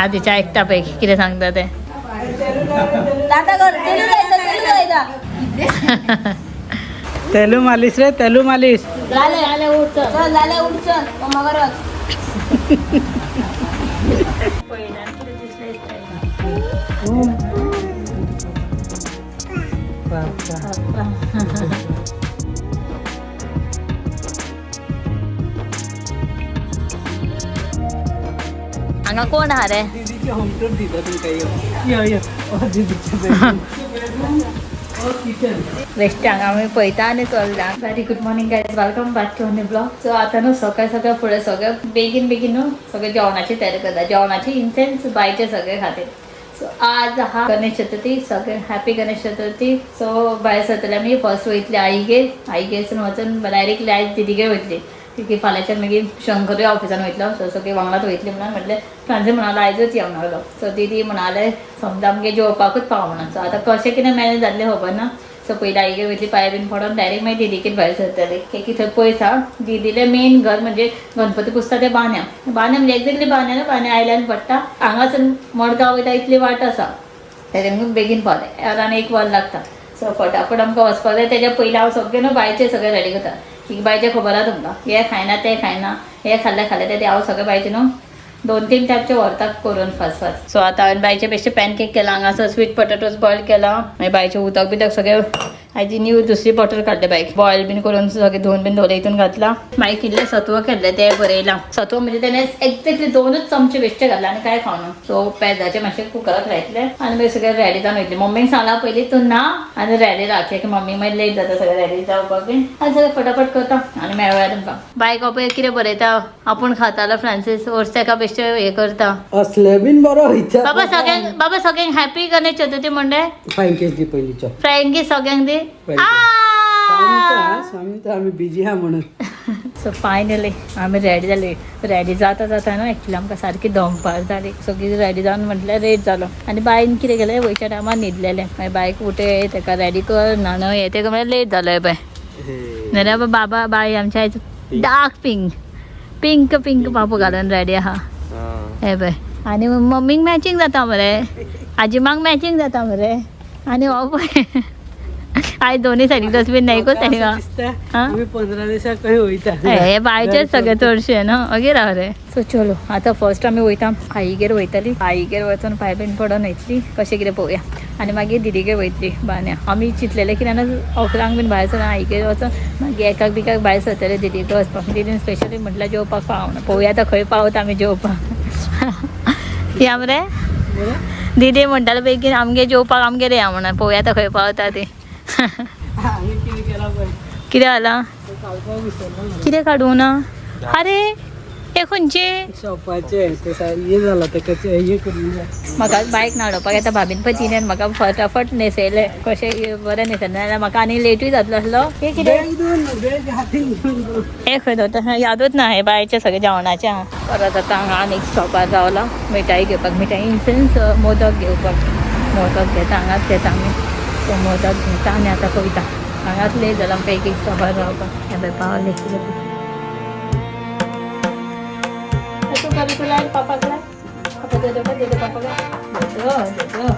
आजीच्या ऐकता पैकी कितें सांगता ते. तेलू मालिश रे, तेलू मालिश. हांगा कोण आहा रे? दीदीचे होम टूर दिता तुमकां. यो यो यो, दीदीचे किचन. बेश्टे हांगा आमी पळयता आनी चलता. Very good morning guys, welcome back to new blog. So आतां न्हू सकाळ सकाळ फुडें सगळें बेगीन बेगीन न्हू सगळें जेवणाची तयारी करता. जेवणाची इन सेन्स बायचे सगळे खातीर. सो आज आहा गणेश चतुर्थी, सगळे हॅपी गणेश चतुर्थी. सो भायर सरतले आमी, फर्स्ट वयतले आईगेर, आईगेरसून वचून डायरेक्टली आयज दिदीगेर वयतली, की फाल्यांच्यान मागीर शंकरूय ऑफिसान वयतलो. सो सगळीं वांगडाच वयतली म्हणून म्हटलें. फ्रांसीस म्हणालो आयजूच या म्हणलो. सो दिदी म्हणाले समजा आमगे जेवपाकूच पाव म्हणून. सो आतां कशें कितें मॅनेज जातलें खबर ना. सो पयलीं आईगेर वयतली, पांय बीन पडोन डायरेक्ट मागीर दिदीगेर भायर सरतली. की थंय पयस आहा. दिदीलें मेन घर म्हणजे गणपती पुजता ते बान्या. बान्या म्हणजे एक्झॅक्टली बान्या न्हू, बान्या आयल्यान पडटा. हांगासून मडगांव वयता इतली वाट आसा, तेजें बेगीन पावलें अरावंड 1 वर लागता. सो फटाफट आमकां वचपाक जाय. तेज्या पयलीं हांव सगळें न्हू बायचें सगळें रेडी करता. की बायचें खबर आहा तुमकां, हें खायना तें खायना, हें खाल्लें खाल्लें तें, हांव सगळें बायचें न्हू 2-3 टायपचे व्हरता करून फास्ट फास्ट. सो आतां हांवें बायचे बेश्टे पॅनकेक केला, हांगासर स्वीट पटेटोज बॉयल केला. मागीर बायचें उदक बिदक सगळें आयची न्यू दुसरी बॉटल काडले बायक, बॉयल बीन करून सगळें धुवन बीन दवरलें, हितून घातलां. मागीर कितलें सत्व केल्लें तें बरयलां. सत्व म्हणजे तेणें एक्झॅक्टली 2 चमचे बेश्टे घातले आनी कांय खावना. सो पेजाचें मातशें कुकराक लायतलें आनी मागीर सगळें रेडी जावन वयतलें. मम्मीक सांगलां पयलीं तूं ना आनी रेडी राख, की मम्मी मागीर लेट जाता सगळें रेडी जावपाक बीन. आनी सगळें फटाफट करता आनी मेळया तुमकां. बायक पळय कितें बरयता, आपूण खातालो फ्रांसीस वर्स तेका बेश्टे हे करता. असले बीन बरो वयता. बाबा सगळ्यांक, बाबा सगळ्यांक हॅपी गणेश चतुर्थी म्हणटे. फ्रँकेस दी पयलींचो. फ्रँकी सगळ्यांक दी. सांगता सांगता आमी बिजी आहा म्हणून. सो फायनली आमी रेडी जाली. रेडी जाता जाता न्हू एक्चुली आमकां सारकी दनपार जाली. सगळीं रेडी जावन म्हटल्यार लेट जालो. आनी बायन कितें केलें, वयच्या टायमार न्हिदलेलें. मागीर बायक उठे तेका रेडी कर न्हाणय हें तें म्हळ्यार लेट जालो हें पळय. नाल्यार बाबा बाय आमच्या आयज डार्क पिंक पिंक पिंक बाबू घालून रेडी आहा हें पळय. आनी मम्मीक मॅचींग जाता मरे, आजीमाक मॅचींग जाता मरे. आनी हो पळय आयज दोनूय सायडीक डस्टबीन ना, एकूच सायडीक. आमी 15 दिसाक खंय वयता. हे बायचेच सगळे चडशे न्हू अगेर राव रे. सो चलो आतां फर्स्ट आमी वयता आईगेर वयतली. आईगेर वचून पांय बीन पडोन वयतली, कशें कितें पळोवया. आनी मागीर दिदीगेर वयतली बान्या. आमी चिंतलेलें कितें 11 बीन भायर सरून आईगेर वचून मागीर 1 बिकाक भायर सरतले दिदीगेर वचपाक. दिदीन स्पेशली म्हटल्यार जेवपाक पावना, पळोवया आतां खंय पावता आमी जेवपाक. या मरे दिदी म्हणटाले बेगीन आमगेर जेवपाक आमगेर या म्हणून, पळोवया आतां खंय पावता ती. कितें जालां, कितें काडूं ना? अरे हे खंयचे म्हाका बायक नाडोवपाक येता भाभीन पळय, तिणें म्हाका फटाफट न्हेसयलें. कशें बरें न्हेसयलें, नाजाल्यार म्हाका आनी लेटूय जातलो आसलो. हें कितें हें खंय दवरता यादूच ना. हे बायचें सगळें जेवणाचें आहा. परत आतां हांगा आनी एक स्टॉपार रावला मिठाई घेवपाक. मिठाई इन सेन्स मोदक घेवपाक. मोदक घेता हांगाच घेता आमी. सो मोदक घेता आनी आतां पळयता. हांगाच लेट जाला आमकां एक एक स्टॉपार रावपाक. हें पळय पावलें कितें. तूं करी तुला पापाक लाय. पापा दे दे दे दे पापाक दे दे दे.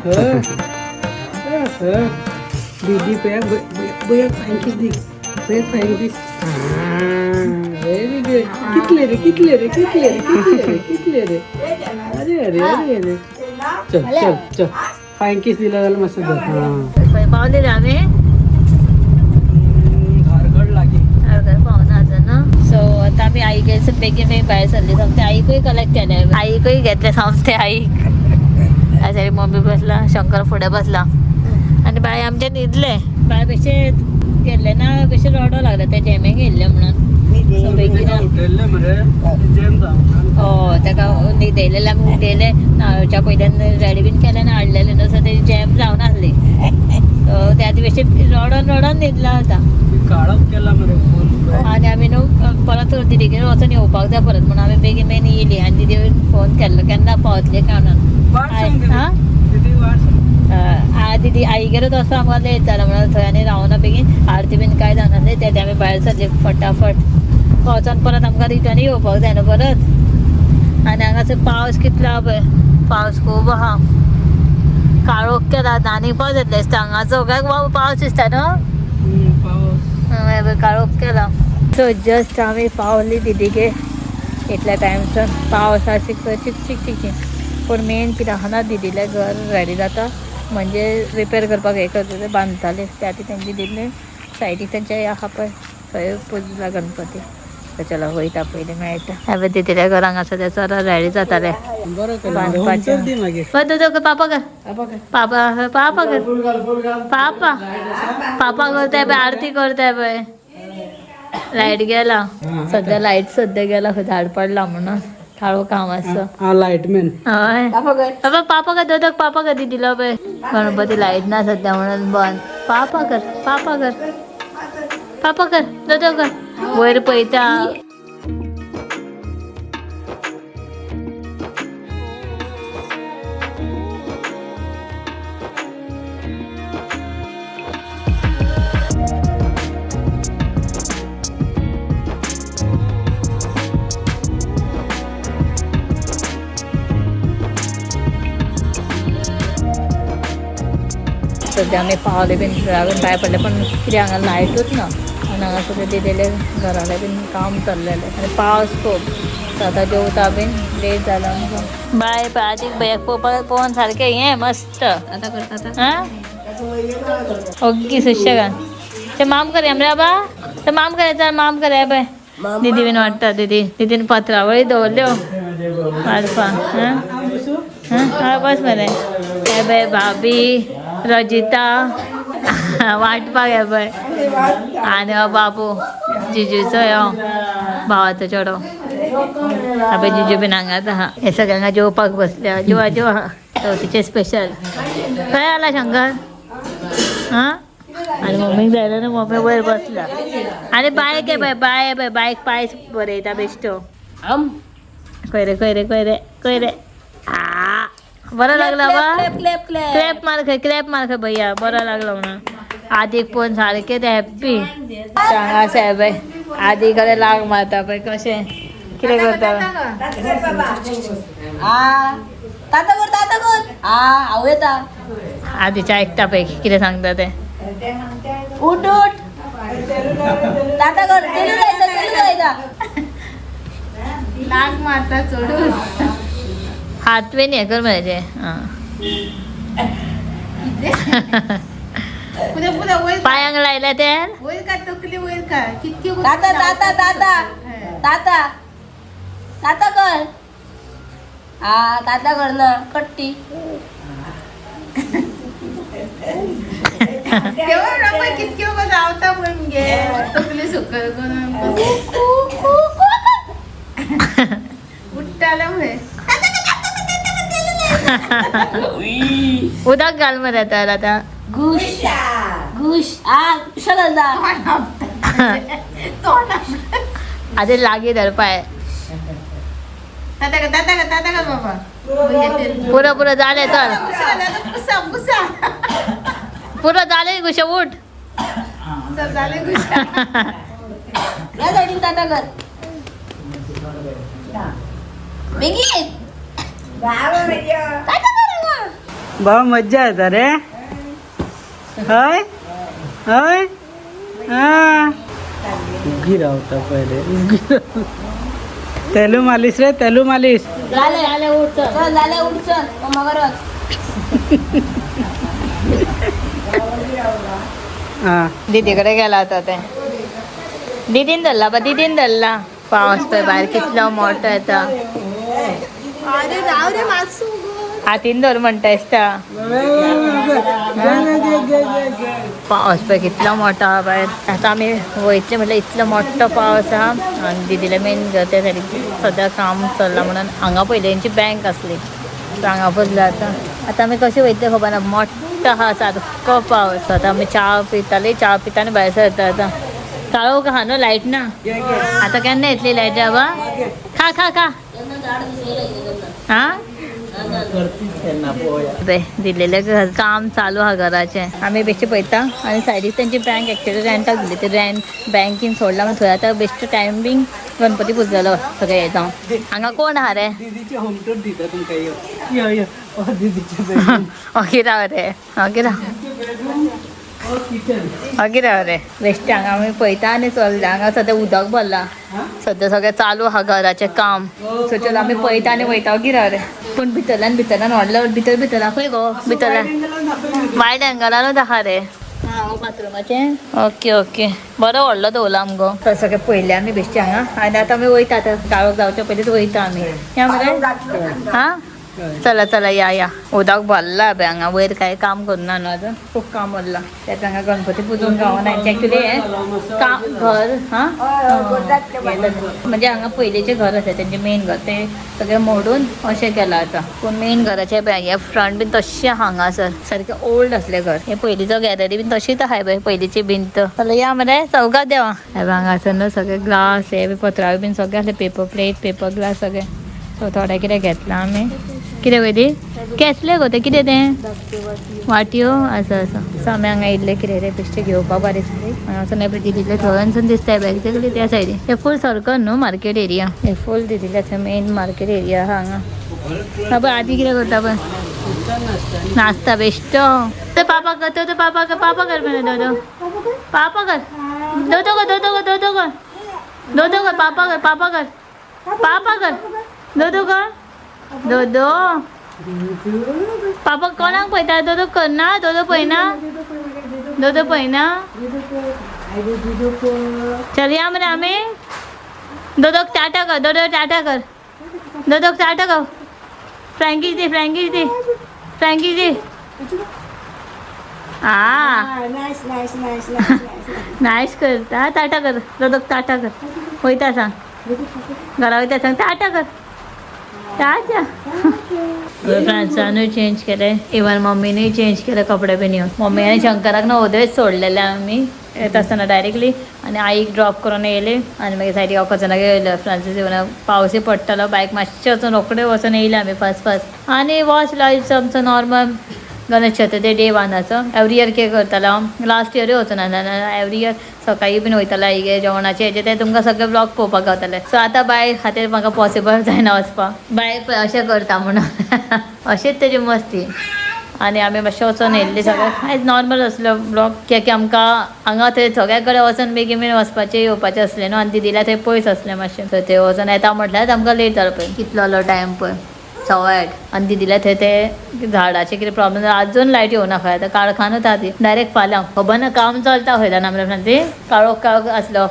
Very good. दीदी भैया भैया फ्रँकीस दी, भैया फ्रँकीस. Very good. कितले रे कितले रे कितले रे कितले रे कितले रे. अरे अरे अरे अरे चल चल चल. फ्रँकीस दिला जाल्यार मातसो धर. हां पावले रे आमी घरगड लागीं पावना आतां ना. सो आतां आमी आईगेर बेगीन बेगीन भायर सरली. सोमतें आईकूय कलेक्ट केलें, आईकूय घेतलें सोमतें आईक. मम्मी बसला, शंकर फुडें बसला आनी बाय आमचे न्हिदले. बाय कशें गेल्ले ना, कशें रडो लागले ते जेमेक येयल्ले म्हणून. सो बेगीन उठयल्ले मरे जेम जावं. हय, ताका न्हिदयलेले आमी, उठयले, न्हावच्या पयल्यान रेडी बीन केलें आनी हाडलेलें न्हू. सो तेजी जॅम जावन आसली. सो त्या दिवशी रडोन रडोन न्हिदला आतां. काळोख केला मरे फूल. आनी आमी न्हू परत दिदीगेर वचून येवपाक जाय परत म्हणून आमी बेगीन बेगीन येयली. आनी दिदीन फोन केल्लो केन्ना पावतले काय म्हणून. वाट सांग दीदी. हा? दीदी वाट सांग. आ दिदी आईगेरूच वचो आमकां लेट जाला म्हणून थंय आनी रावना, बेगीन आरती बीन काय जावनासली. ते आमी भायर सरली फटाफट वचोन परत आमकां रिटर्न येवपाक जाय न्हू परत. आनी हांगासर पावस कितलो आहा पळय, पावस खूब आहा, काळोख केला आतां आनी पावस येतले दिसता. हांगा सगळ्याक पावस दिसता न्हू. पावस. हय पळय काळोख केला. सो जस्ट आमी पावली दिदीगे इतल्या टायमसर. पावस आसा, चिक चिक चिक चिक चिक. पूण मेन कितें आहा ना, दिदीलें घर रेडी जाता म्हणजे रिपेर करपाक हें करता, ते बांदताले त्या खातीर तेंचे दिदले सायडीक तेंचे हे आहा पळय, थंय पुजला गणपती. चला वयता पयलीं मेळटा. हांवें दिदील्या घर हांगासर ते चलो रेडी जाताले बरं केलं. बांदपाचें. होम दी मागीर. बरें तुजो पापा कर, पापा पापा कर, पापा पापा करताय पळय, आरती करताय पळय. लायट गेला सध्या, लायट सध्या गेला खंय झाड पडला म्हणून काळो काम आसा. हा लायटमॅन. हय बाबा, पापा कर, दोदक पापा कर. दिलो पळय गणपती लायट ना सध्या म्हणून बंद. पापा कर, पापा कर, पापा कर, दोदक कर, वयर पळयता. सध्या आमी पावले बीन घरा भायर पडले, पण कितें हांगा लायटूच ना. आनी हांगा सगळें दिलेलें घरालें बीन काम चल्लेलें आनी पावस खूब. सो आतां जेवता बीन लेट जाला आमकां. बाय पळय आजीक भैयाक पळोवपाक पळोवन सारकें हें मस्त. आं ओग्गी सुशेगाद. ते माम करया मरे बाबा, ते माम करया, चल माम करया. पळय दिदी बीन वाडटा. दिदी दिदीन पत्रावळी दवरल्यो वाडपा. आं हय बस मरे. हे पळय भाभी रजिता वाटपाक हे पळय. आनी हो बाबू जिजूचो, हो भावाचो चेडो. आबे जिजू बीन हांगाच आहा. हे सगळ्यांक जेवपाक बसल्या. जेवा जेवा, चवथीचें स्पेशल. खंय आला शंकर? आं आनी मम्मीक जायना न्हू, मम्मी वयर बसल्या. आनी बायक हे पळय, बाय पळय, बायक पायस बरयता बेश्टो. खंय रे खंय रे खंय रे खंय रे, आ बरो लागला बा. क्लॅप मार खंय, क्लॅप मार खंय भैया, बरो लागलो म्हणून. आदीक पळोवन सारकें ते हॅप्पी. हांगा साहेब आदी कडेन लाग मारता पळय कशें कितें करता. आदीच्या आयकता पळय कितें सांगता तें. उठ उठ ताता कर, तेलू लायता, तेलू लायता. लाग मारता चडून. हात बीन हें कर मरे तें. आं पुढे पुढे वयर, पायांक लायल्या तेल. वयर का तकली वयर का कितके. ताता ताता ताता ताता ताता कर. हा ताता कर ना कट्टी. तेव्हा कितके वगैरे धांवता पळय मगे तकली सकयल करून उठ्ठाले पळय. उदक घाल मरे तर आतां. घुश घुश आ कुशल घालता. आदी लागीं धर पांय. ताता कर, ताता कर, ताता कर बाबा. पुरो पुरो जालें चल, पुसा पुसा पुरो जालें गुशे उठ. चल जालें गुशा. या सायडीन ताता कर बेगीन. ताता कर बाबा. भाऊ मज्जा येता रे. हय हय हा उगी रावता पहिले उगी. तेलू मालिश रे, तेलू मालिश. झाले जालें उठ चल. चल झाले उठ चल मम्मा करत. हा दिदीकडे गेला होता ते. दिदीन धरला बा, दिदीन धरला. पावस पळय भायर कितलो मोठो येता. अरे राव रे मातसो. हातीन धर म्हणटा दिसता. पावस पळय कितलो मोठो आहा भायर. आतां आमी वयतले म्हटल्यार इतलो मोठो पावस आहा. आनी दिदीले मेन घर त्या सायडीक सद्या काम चल्लां म्हणून हांगा पयलीं तेंची बँक आसली, सो हांगा बसले. आतां आतां आमी कशें वयतले खबर ना, मोठो आहा सारको पावस. आतां आमी च्या पिताली, च्या पिता आनी भायर सरता. आतां काळोख आहा न्हू, लायट ना. आतां केन्ना येतली लायट बाबा? खा खा खा. हां दिलेले घर काम चालू आहा घराचें. आमी बेश्टे पळयता आनी सायडीक तेंची बँक एक्चुअली रेंटाक दिली, ती रेंट बँकीन सोडला म्हणून थंय आतां बेश्टे टायमींग गणपती पुजलेलो सगळें येता. हांगा कोण आहा रे? दीदीचे होम टूर दिता तुमकां. यो यो यो, दीदीचे ओके राव रे, ओके राव, ओके राव रे. बेश्टे हांगा आमी पळयता आनी चल्ला. हांगा सद्या उदक भरलां, सद्या सगळें चालू आहा घराचें काम. सो चलो आमी पळयता आनी वयता. ओगी राव रे. पूण भितरल्यान भितरल्यान व्हडलो भितर भितर दाखय गो, भितरल्यान वायड एंगलानूच आहा रे. हां बाथरुमाचें. ओके ओके, बरो व्हडलो दवरला आमगो. सगळें पळयलें आमी बेश्टे हांगा आनी आतां आमी वयता. आतां काळोख जावच्या पयलींच वयता आमी. या मरे. हां चला चला या या. उदक भरला बे हांगा वयर, कांय काम करुना न्हू आजून, खूब काम उरलां. त्यात हांगा गणपती पुजूंक गावना. एक्चुअली हें काम घर हां म्हणजे हांगा पयलींचें घर आसा तेंचें मेन घर, तें सगळें मोडून अशें केलां आतां. पूण मेन घराचें पळय हें फ्रंट बीन तशें हांगासर सारकें ओल्ड आसलें घर. हें पयलींचो गॅलरी बीन तशीच आहा पळय, पयलींची भिंत. चला या मरे, चौगात देवा. हे हांगासर न्हू सगळे ग्लास हे पत्रावे बीन सगळें आसलें, पेपर प्लेट पेपर ग्लास सगळें. सो थोडें कितें घेतलां आमी. कितें गो ती केसले गो तें कितें तें वाटयो आसा आसा. सो आमी हांगा येयल्ले कितें तें बेश्टें घेवपाक बारीक सारीक. हांगासर न्हय दिदिले थंयसून दिसता एक्झॅक्टली त्या सायडीन. हें फूल सर्कल न्हू मार्केट एरिया, हें फूल दिदिले थंय मेन मार्केट एरिया आहा हांगा. हा पळय आदी कितें करता पळय, नाचता बेश्टो. तो पापा कर, तो पापा कर, पापा कर मरे, दो पापा कर, दो दो कर, दो दो कर, दो दो कर, दो दो कर, पापा कर, पापा कर, पापा कर, दो दो कर, दो दो पापा कोणाक पळयता? दो दो करना, दो दो पळयना, दो दो पळयना. चल या मरे आमी. दो दो टाटा कर, दो दो टाटा कर, दो दो टाटा कर. फ्रँकीज दी, फ्रँकीज दी, फ्रँकीज दी. आ नायस करता. टाटा कर, दो दो टाटा कर. वयता सांग, घरा वयता सांग, टाटा कर, टाटा. फ्रांसानूय चेंज केले, इवन मम्मीनूय चेंज केले कपडे बीन येवन. मम्मी आनी शंकराक नवोदयच सोडलेले आमी येता आसतना डायरेक्टली, आनी आईक ड्रॉप करून येयले. आनी मागीर सायडीक कजनागेर येयले. फ्रांसीस येवन पावसूय पडटालो, बायक मातशें वचून रोखडे वचून येयले आमी फास्ट फास्ट. आनी वॉच लायफ आमचो नॉर्मल गणेश चतुर्थी डे वनाचो एवरी इयर कितें करतालो हांव, लास्ट इयरूय वचून आसलें. एवरी इयर सकाळी बीन वयतालो आईगे जेवणाचे हेजे ते तुमकां सगळे ब्लॉग पळोवपाक गावताले. सो आतां बाय खातीर म्हाका पॉसिबल जायना वचपाक, बाय पळय अशें करता म्हणून अशेंच तेजी मस्ती. आनी आमी मातशें वचोन येयल्ली सगळें आयज नॉर्मल आसलो ब्लॉग, कित्याक की आमकां हांगा थंय सगळ्या कडेन वचोन बेगीन बेगीन वचपाचें येवपाचें आसलें न्हू. आनी दिदील्या थंय पयस आसलें मातशें, सो थंय वचोन येता म्हटल्यार आमकां लेट जालो पळय कितलो टायम पळय 8:15. आनी दिदील्या थंय ते झाडाचे कितें प्रॉब्लम जालो, अजून लायट येवना खंय. आतां काळखानूच आहा ती डायरेक्ट फाल्यां खबर ना काम चलता खंय जाणा आमच्या ती काळोख काळोख आसलो.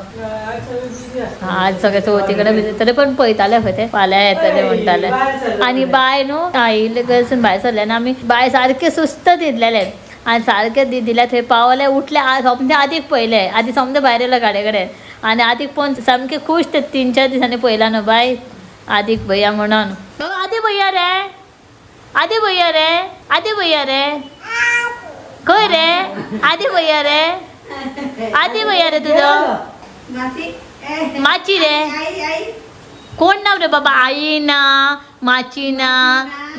आज सगळे चवथी कडेन तरी पण पळयताले खंय ते फाल्यां येतले म्हणटाले. आनी बाय न्हू आयिल्ले घरसून भायर सरले ना आमी, बाय सारकें सुस्त न्हिदलेलें आनी सारकें दिदील्या थंय पावले उठले सोमतें आदीक पळयलें, आदी सोमतें भायर येयलो गाडये कडेन आनी आदीक पळोवन सामकें खूश. ते 3-4 दिसांनी पळयला न्हू बाय आदीक भैया म्हणून. आदी भैया रे, आदी भैया रे, आदी भैया रे, खंय रे आदी भैया रे, आदी भैया रे तुजो माची रे कोण ना रे बाबा, आई ना, माची ना,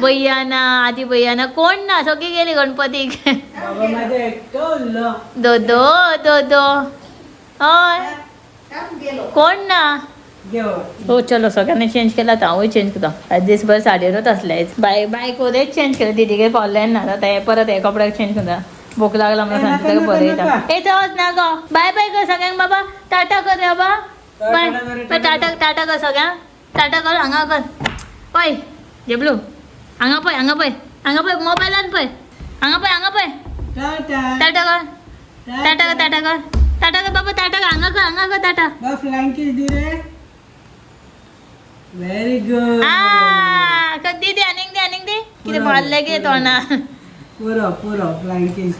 भैया ना, आदी भैया ना, कोण ना, सगळी गेली गणपतीक. दो दो दो दो हय कोण ना. हो चलो सगळ्यांनी चेंज केला, आतां हांवूय चेंज करता. आयज दीसभर साडयेरूच आसले, बाय बायक वयर चेंज केलें, दिदीगेर पावलें ना आतां हें परत हे कपड्याक चेंज करता. भूक लागला म्हणून सांगता बरें येता. ए चल ना गो, बाय बाय कर सगळ्यांक बाबा, टाटा कर रे बाबा, बाय बाय टाटा टाटा कर सगळ्यांक, टाटा कर. हांगा कर पळय जेबलू, हांगा पळय, हांगा पळय, हांगा पळय, मोबायलान पळय, हांगा पळय, हांगा पळय, टाटा कर, टाटा कर, टाटा कर, टाटा कर बाबा, टाटा कर, हांगा कर, हांगा कर टाटा. Very good. दीदी आनीक दी, आनीक दी. कितें मारलें कितें तोंडा? पुरो पुरो फ्लायंग किस.